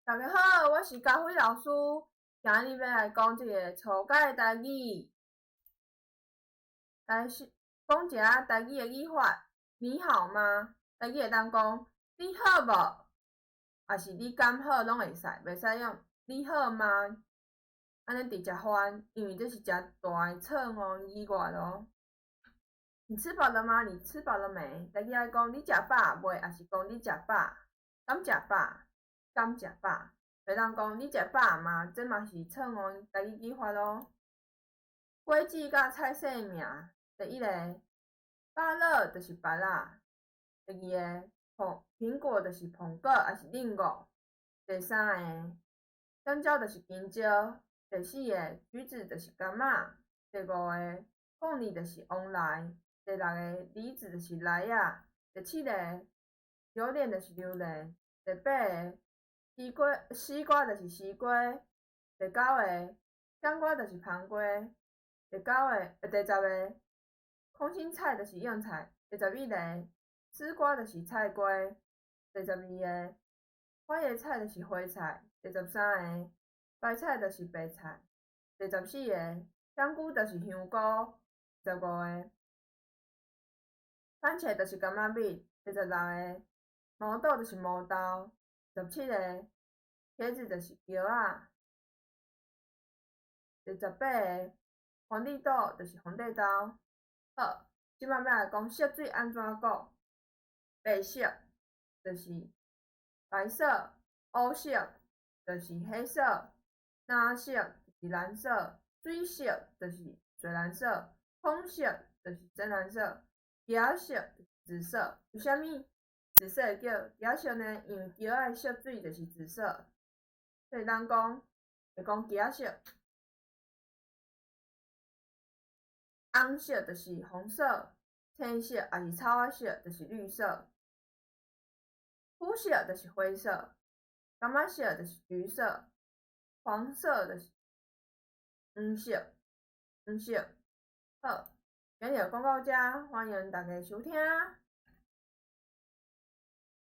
大家好，我是佳慧老師，今日欲來講這个初階的台語。來先講一下台語的語法。你好嗎？台語會當講你好無？抑是你敢好攏會使，袂使用你好嗎？按呢直接翻，因為這是誠大的錯誤語法哦。你吃飽了嗎？你吃飽了沒？台語愛講你食飽未？抑是講你食飽？敢食飽？敢食飽？袂當講你食飽嗎？這嘛是錯誤台語語法囉。果子佮菜色名，第一個，芭樂就是芭樂；第二个，蘋果就是蘋果，抑是蘋果；第三个，香蕉就是香蕉；第四个，橘子就是柑仔；第五个，鳳梨就是旺來；第六个，梨子就是梨仔；第七个，榴蓮就是榴蓮；第八个，西瓜就是西瓜；第九个，香瓜就是香瓜；第十个，空心菜就是蕹菜；第11个，絲瓜就是菜瓜；第12个，花椰菜就是花菜；第13个，白菜就是白菜；第14个，香菇就是香菇；15个，番茄就是柑仔蜜；第16个，毛豆就是毛豆；17个，茄子就是蕎仔；第18个，皇帝豆就是皇帝豆。好，這擺欲來講色水按怎講？白色就是白色，烏色就是黑色，藍色就是藍色，水色就是水藍色，紅色就是深藍色，茄色紫色。為啥物紫色會叫茄色呢？因為茄仔的色水就是紫色，所以咱講會講茄色。紅色就是紅色，青色抑是草仔色就是綠色，灰色就是灰色，柑仔色就是橘色，黃色就是黃色，黃色。好，今日就講到遮，歡迎大家收聽。